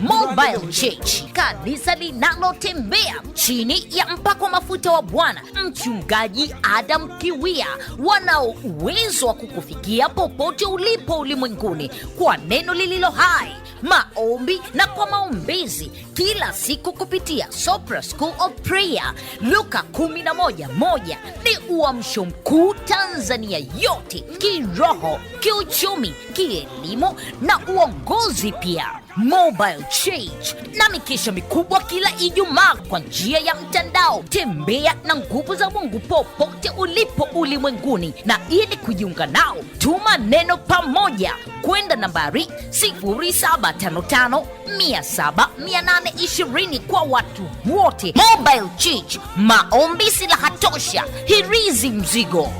Mobile Church, kanisa linalotembea chini ya mpako wa mafuta wa Bwana Mchungaji Adam Kiwia, wanao uwezo wa kukufikia popote ulipo ulimwenguni kwa neno lililo hai, maombi na kwa maombezi kila siku kupitia Sopra School of Prayer, Luka 11:1. Ni uamsho mkuu Tanzania yote, kiroho, kiuchumi, kielimu na uongozi pia. Mobile Church na mikesha mikubwa kila Ijumaa kwa njia ya mtandao. Tembea na nguvu za Mungu popote ulipo ulimwenguni, na ili kujiunga nao tuma neno pamoja kwenda nambari 0755 700 820 kwa watu wote. Mobile Church, maombi silaha tosha, hirizi mzigo.